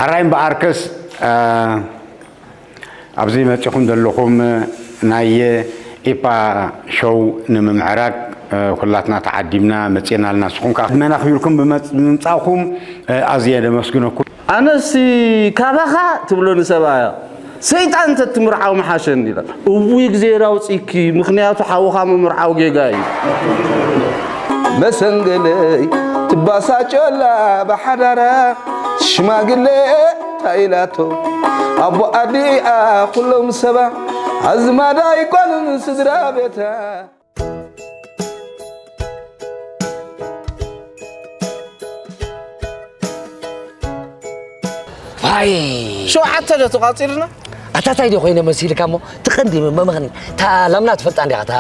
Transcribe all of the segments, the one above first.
ጥራይ እምበኣርከስ፣ እ፣ ኣብዚ መጺኹም ዘለኹም ናይ ኢፓ ሾው ንምምዕራግ፣ እ፣ ኩላትና ተዓዲምና መጺእና ኣለና። ንስኹም ከኣ ዕድመና ኣኽቢርኩም ብመጽ-፣ ብምምጻእኩም፣ እ፣ ኣዝየ ደመስግነኩም። ኣነሲ ካባኻ ትብሎ ንሰብኣያ፣ ሰይጣን እንተትምርዓው ምሓሸኒ ኢላ። እውይ እግዜር ኣውጺኪ፣ ምኽንያቱ ሓውኻ ምምርዓው ጌጋ እዩ። መሰንገለይ ትባሳጨላ ብሓዳራ ሽማግለ ታይላቶ ኣቦ ኣዲኣ ኩሎም ሰባ ኣዝማዳ ይኮኑን ስድራ ቤታ። ኣይ ሸውዓተ ዶ ተቋፂርና? ኣታ ታይ ዶ ኮይነ መሲልካ እሞ ትቐንዲ መመኽኒ እታ ላምና ትፈልጣ እንዲኻ እታ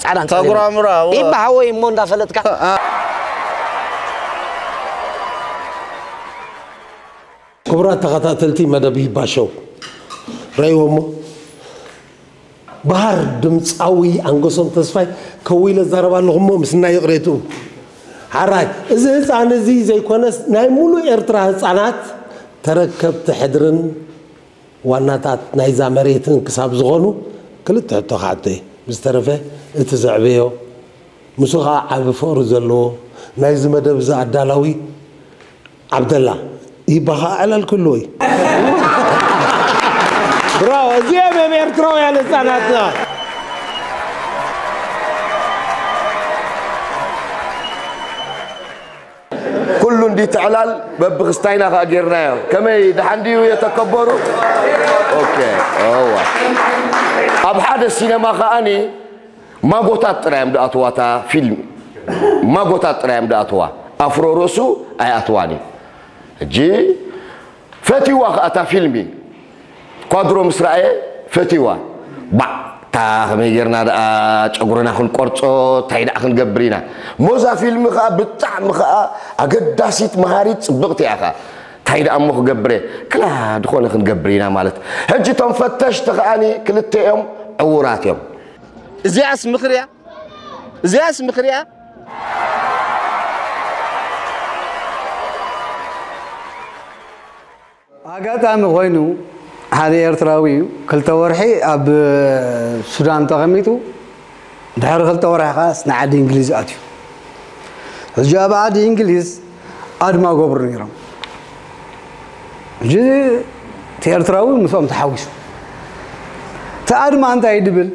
ፃዕዳ እንፀሊም ተጉራምራ፣ እወ። ኢባ ሓወይ እሞ እንዳፈለጥካ ክቡራት ተኸታተልቲ መደብ ይባሸው ረይዎ እሞ ባህር ድምፃዊ ኣንገሶም ተስፋይ ከው ኢለ ዛረብ ኣለኹ እሞ ምስና ይቕሬቱ ሓራይ እዚ ህፃን እዚ ዘይኮነስ ናይ ሙሉ ኤርትራ ህፃናት ተረከብቲ ሕድርን ዋናታት ናይዛ መሬትን ክሳብ ዝኾኑ ክልተ ሕቶ ክሓቶ እየ። ብዝተረፈ እቲ ዘዕበዮ፣ ምስ ኸዓ ዓቢ ፍቕሪ ዘለዎ ናይዚ መደብ እዚ ኣዳላዊ ዓብደላ ይባኻ ዕላል ክህልዎ እዩ። ብራቮ፣ እዚኦም እዮም ኤርትራውያን ህፃናትና። ኩሉ እንዲ ትዕላል በብኽስታይና ከኣ ጌርናዮ። ከመይ ደሓን ድዩ የተከበሩ? ኦኬ፣ እዋ። ኣብ ሓደ ሲነማ ከኣኒ ማጎታት ጥራይ እዮም ዝኣትዋ እታ ፊልም። ማጎታት ጥራይ እዮም ዝኣትዋ። ኣፍሮ ርእሱ ኣይኣትዋን እዩ። ሕጂ ፈትይዋ ከኣ እታ ፊልሚ። ኳድሮ ምስ ረኣየ ፈትይዋ። ባዕ እታ ከመይ ጌርና ደኣ ጨጉርና ክንቆርጾ እንታይ ደኣ ክንገብር ኢና። ሞዛ ፊልሚ ከኣ ብጣዕሚ ከኣ ኣገዳሲት መሃሪት ጽብቕቲ እያ ከኣ። እንታይ ደኣ እሞ ክገብር እየ። ክላ ዝኾነ ክንገብር ኢና ማለት። ሕጂ እቶም ፈተሽቲ ከኣኒ ክልተ እዮም ዕዉራት እዮም። እዚኣስ ምኽሪ እያ። እዚኣስ ምኽሪ እያ። ኣጋጣሚ ኮይኑ ሓደ ኤርትራዊ እዩ ክልተ ወርሒ ኣብ ሱዳን ተቐሚጡ ድሕሪ ክልተ ወርሒ ከኣ ንዓዲ እንግሊዝ ኣትዩ። ሕጂ ኣብ ዓዲ እንግሊዝ ኣድማ ገብሩ ነይሮም። ሕጂ እቲ ኤርትራዊ ምስኦም ተሓዊሱ እቲ ኣድማ እንታይ ድብል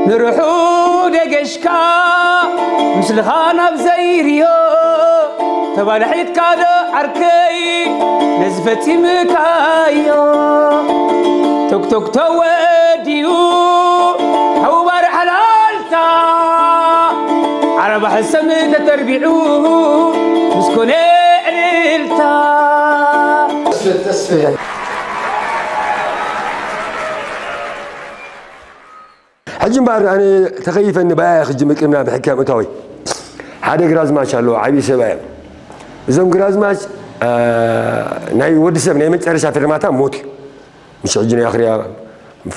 ንርሑ ደገሽካ ምስልኻ ናብ ዘይርዮ ተባልሒትካ ዶ ዓርከይ ነዚ ፈጺምካዮ ቶክቶክ ተወዲኡ ሓውባር ሓላልታ ዓረባ ሕሰም ተተርቢዑ ምስ ኮነ ዕልልታ ሕጂ እምበኣር ኣነ ተኸይፈኒ ባያ ክጅምር ቅድምና ብሕክያ ምእታወይ ሓደ ግራዝማች ኣለዎ ዓብዪ ሰብኣይ እዮም እዞም ግራዝማች ናይ ወዲ ሰብ ናይ መጨረሻ ፌርማታ ሞት እዩ ምሽ ሕጂ ናይ ኣኽርያ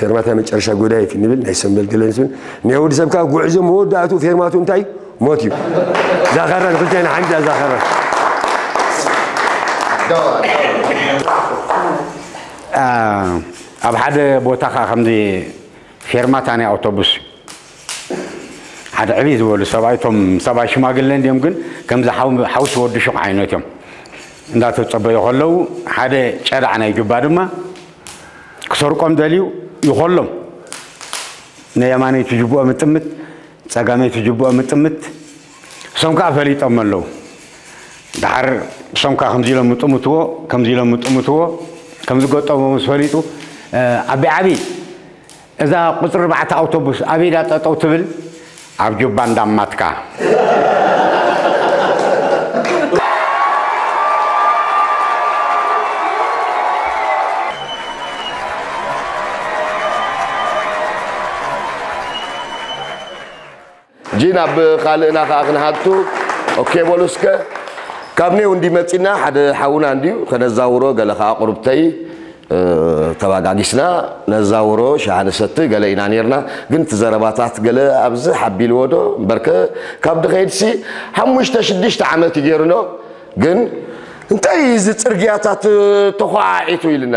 ፌርማታ መጨረሻ ጎዳይፍ ንብል ናይ ሰንበል ገለ ንስብል ናይ ወዲ ሰብ ከዓ ጉዕዞ መወዳእቱ ፌርማቱ እንታይ ሞት እዩ ዛኸራ ንክልቴና ሓንጃ ዛኸራ ኣብ ሓደ ቦታ ከዓ ከምዚ ፌርማታ ናይ ኣውቶቡስ ሓደ ዕብይ ዝበሉ ሰብኣይ እቶም ሰብኣይ ሽማግለ እንዲዮም ግን ከምዚ ሓውሲ ወዲ ሹቕ ዓይነት እዮም እንዳተፀበዩ ከለዉ ሓደ ጨዳዕ ናይ ጁባ ድማ ክሰርቆም ደልዩ ይኸሎም ነየማነይቲ ጅቡኦ ምጥምት ጸጋመይቲ ጅቡኦ ምጥምት እሶም ከዓ ፈሊጦም ኣለዉ ደሓር እሶም ከዓ ከምዚ ኢሎም ምጥምትዎ ከምዚ ኢሎም ምጥምትዎ ከምዚ ገጠሞ ምስ ፈሊጡ ዓቢ ዓቢ እዛ ቁፅሪ ኣርባዕተ ኣውቶቡስ ኣበይ ድያ ጠጠው ትብል ኣብ ጁባ እንዳማትካ። ጂ ናብ ካልእና ከኣ ክንሃቱ። ኦኬ በሉ እስከ። ካብ ኔው እንዲ መጺና ሓደ ሓውና እንድዩ ከነዛውሮ፣ ገለ ከኣ ቁርብተይ ተባጋጊስና ነዛውሮ፣ ሻሃ ንሰቲ ገለ ኢና ኔርና። ግን እቲ ዘረባታት ገለ ኣብዚ ሓቢልዎ ዶ እምበርከ፣ ካብ ድኸይድሲ ሓሙሽተ ሽዱሽተ ዓመት እዩ ገይሩኖ። ግን እንታይ እዚ ጽርግያታት ተዃዒቱ ኢልና፣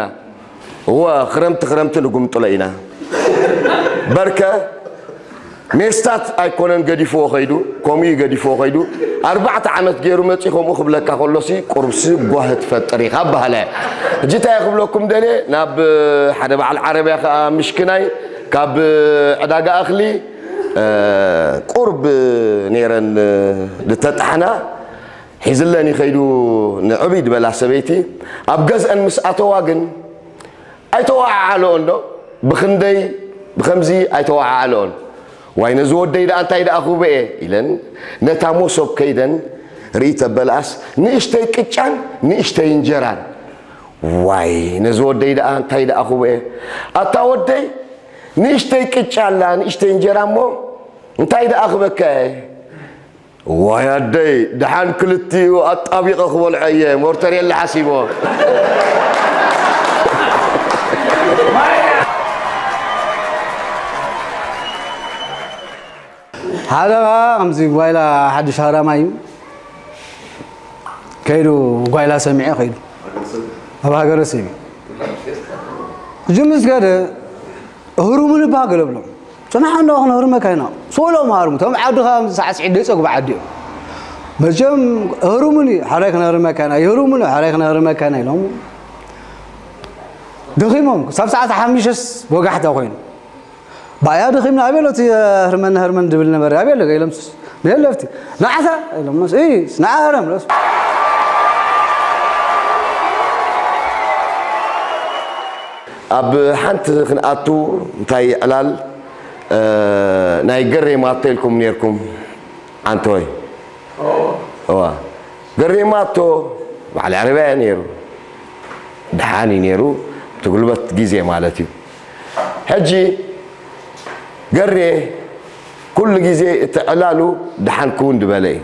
እወ ክረምቲ ክረምቲ ንጉምጥሎ ኢና። በርከ ሜስታት ኣይኮነን ገዲፍዎ ኸይዱ፣ ከምኡ እዩ ገዲፍዎ ኸይዱ። ኣርባዕተ ዓመት ገይሩ መጺ ከምኡ ክብለካ ከሎሲ ቁርብሲ ጓህ ትፈጥር ኢኻ በሃለ። ሕጂ እንታይ ክብለኩም ደልየ፣ ናብ ሓደ በዓል ዓረብያ ከኣ ምሽክናይ ካብ ዕዳጋ እኽሊ ቁርብ ነይረን ዝተጣሕና ሒዝለን ይኸይዱ ንዕብይ ዝበላ ሰበይቲ ኣብ ገዝአን ምስ ኣተዋ ግን ኣይተወዓዓለኦን ዶ? ብኽንደይ ብኸምዚ ኣይተወዓዓለኦን። ዋይ ነዚ ወደይ ደኣ እንታይ ደኣ ክህቦ እየ ኢለን ነታ መሶብ ከይደን ርኢ ተበልኣስ ንእሽተይ ቅጫን ንእሽተይ እንጀራን። ዋይ ነዚ ወደይ ደኣ እንታይ ደኣ ክህቦ እየ። ኣታ ወደይ ንእሽተይ ቅጫ ኣላ ንእሽተይ እንጀራ እሞ እንታይ ደኣ ክበካ እየ። ዋይ ኣደይ ደሓን ክልቲኡ ኣጣቢቐ ክበልዖ እየ ሞርተር የለ ሓሲቦ። ሓደ ኸዓ ከምዚ ጓይላ ሓድሽ ሃራማይ እዩ ከይዱ ጓይላ ሰሚዐ ከይዱ ኣብ ሃገረ ሰብ እዩ ሕጂ ምስ ገደ እህሩሙን እባ ገለብሎም ጽናሕ እንዶ ክንህርመካ ኢና ስእሎም ሃርሙ እቶም ዓድኻ ሳዕስዒ ደይፀግቡ ዓዲ እዮም መቸም እህሩሙኒ ሓራይ ክንህርመካ ኢና ይህሩሙኒ ሓራይ ክንህርመካ ኢና ኢሎም ደኺሞም ክሳብ ሰዓት ሓሙሽተስ ወጋሕታ ኮይኑ ባያ ደኺምና ኣበይ ኣሎ እቲ ህርመኒ ህርመኒ ዝብል ነበረ ኣበይ ኣሎ ኢሎም ንየለፍቲ ንዓኻ ኢሎም ንዓ ህረም ኣብ ሓንቲ ክንኣቱ እንታይ ዕላል ናይ ገሬ ማቶ ኢልኩም ነርኩም ኣንቶይ እዋ ገሬ ማቶ በዓል ዓረብያ ነይሩ ደሓን እዩ ነይሩ እቲ ጉልበት ግዜ ማለት እዩ ሕጂ ገሬ ኩሉ ግዜ እቲ ዕላሉ ደሓን ክውን ዝበለ እዩ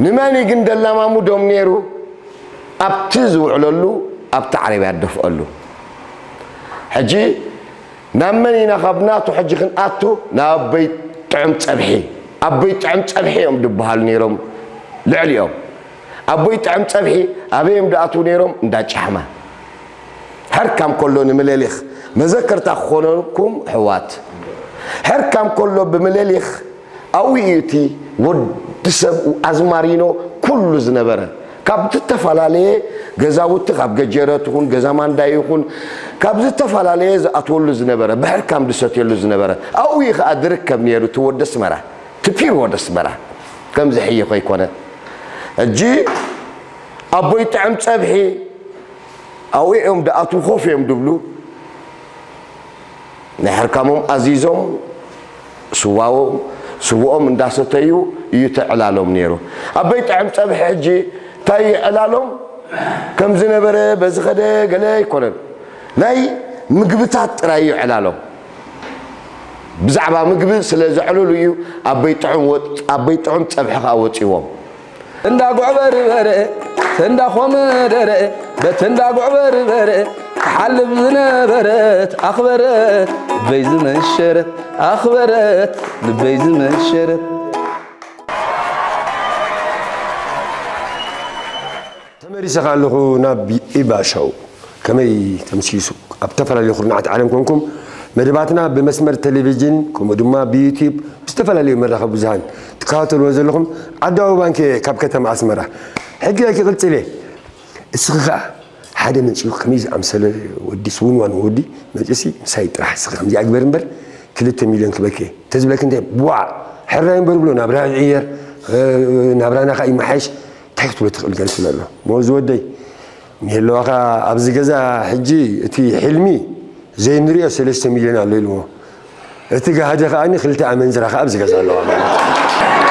ንመን ግን ደላማሙዶም ነይሩ ኣብቲ ዝውዕለሉ ኣብቲ ዓረብያ ደፍአሉ ሕጂ ናብ መን ኢና ካብ ናቱ ሕጂ ክንኣቱ ናብ ኣቦይ ጥዑም ፀብሒ ኣቦይ ጥዑም ፀብሒ እዮም ዝበሃሉ ነይሮም ልዕሊኦም ኣቦይ ጥዑም ፀብሒ ኣበይ እዮም ዝኣትዉ ነይሮም እንዳ ጫሕማ ሕርካም ከሎ ንምለሊኽ መዘከርታ ክኾነኩም ኣሕዋት ሕርካም ከሎ ብምለሊኽ ኣብኡ እዩ እቲ ወዲ ሰብ ኣዝማሪኖ ኩሉ ዝነበረ ካብ ዝተፈላለየ ገዛውቲ ካብ ገጀረት ይኹን ገዛ ማንዳይ ይኹን ካብ ዝተፈላለየ ዝኣትወሉ ዝነበረ ብሕርካም ዝሰትየሉ ዝነበረ ኣብኡ እዩ ከዓ ዝርከብ ነይሩ እቲ ወዲ ኣስመራ እቲ ፒር ወዲ ኣስመራ ከምዚ ሕይኽ ኣይኮነ ሕጂ ኣቦይ ጥዕም ፀብሒ ኣብኡ እዮም ዝኣትዉ ኮፍ እዮም ዝብሉ ናይ ሕርካሞም ኣዚዞም ስዋዎም ስውኦም እንዳሰተዩ እዩ ተዕላሎም ነይሩ ኣበይ ጥዕም ፀብሒ ሕጂ እንታይ እዩ ዕላሎም ከም ዝነበረ በዚ ኸደ ገለ ኣይኮነን ናይ ምግብታት ጥራይ እዩ ዕላሎም ብዛዕባ ምግቢ ስለ ዘዕልሉ እዩ ኣበይ ጥዑም ፀብሒ ከዓ ወፂዎም እንዳ ጉዕ በርበረ ተንዳ ኮመደረ በተንዳ ጉዕ በርበረ ትሓልብ ዝነበረት ኣኽበረት ልበይ ዝመሸረት ኣኽበረት ልበይ ዝመሸረት ተመሊሰ ከኣ ኣለኹ ናብ ኢባ ሾው። ከመይ ተምሲሱ? ኣብ ዝተፈላለዩ ኩርናዓት ዓለም ኮንኩም መደባትና ብመስመር ቴሌቪዥን ከምኡ ድማ ብዩትዩብ ብዝተፈላለዩ መራኸቢ ብዙሃን ትከታተልዎ ዘለኹም ዓዳዊ ባንክ ካብ ከተማ ኣስመራ። ሕጂ ክቕጽል እየ። እስኺ ከኣ ሓደ መጺኡ ከመይ ዝኣምሰለ ወዲ ስውንዋን ወዲ መጺኡሲ ምሳይ ጥራሕ እስኺ ከምዚኣ ግበር እምበር ክልተ ሚልዮን ክበኪ ተዝብለኪ እንታይ ቧዕ ሕራይ እምበር ብሎ ናብራ ይቕየር ናብራና ከኣ ይመሓየሽ እንታይ ክትብሎ ትኽእል ገለ ስለ ኣሎ እሞ እዚ ወደይ ንህልዋኻ ኣብዚ ገዛ ሕጂ እቲ ሕልሚ ዘይንሪኦ ሰለስተ ሚልዮን ኣሎ ኢልዎ እቲ ጋህዲ ከዓኒ ክልተ ኣመንዝራ ከኣ ኣብዚ ገዛ ኣለዋ ማለት እዩ።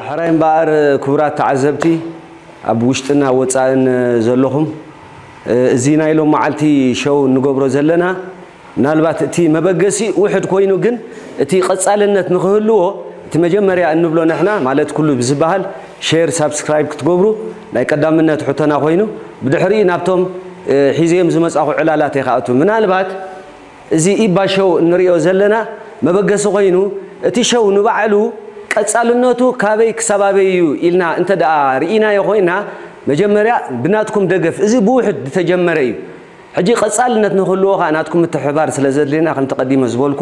ሕራይ እምበኣር ክቡራት ተዓዘብቲ ኣብ ውሽጥና ወፃእን ዘለኹም፣ እዚ ናይ ሎም መዓልቲ ሸው እንገብሮ ዘለና ምናልባት እቲ መበገሲ ውሕድ ኮይኑ ግን እቲ ቀፃልነት ንክህልዎ እቲ መጀመርያ እንብሎ ንሕና ማለት ኩሉ ብዝበሃል ሼር ሳብስክራይብ ክትገብሩ ናይ ቀዳምነት ሕቶና ኮይኑ ብድሕሪኡ ናብቶም ሒዘዮም ዝመፃኹ ዕላላት ይክኣቱ ምናልባት እዚ ኢባ ሸው እንሪኦ ዘለና መበገሲ ኮይኑ እቲ ሸው ንባዕሉ ቀፃልነቱ ካበይ ክሳብ ኣበይ እዩ ኢልና እንተ ደኣ ርኢናዮ ኮይና መጀመርያ ብናትኩም ደገፍ እዚ ብውሕድ ዝተጀመረ እዩ ሕጂ ቀፃልነት ንክህልዎ ከዓ ናትኩም ምትሕባር ስለ ዘድልየና ከምቲ ቀዲመ ዝበልኮ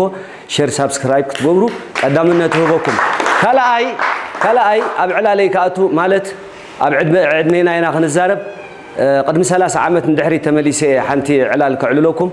ሸር ሳብስክራይብ ክትገብሩ ቀዳምነት ይህበኩም ካልኣይ ካልኣይ ኣብ ዕላለይ ክኣቱ ማለት ኣብ ዕድመ ዕድሜና ኢና ክንዛረብ ቅድሚ ሰላሳ ዓመት ንድሕሪት ተመሊሰ እየ ሓንቲ ዕላል ከዕልለኩም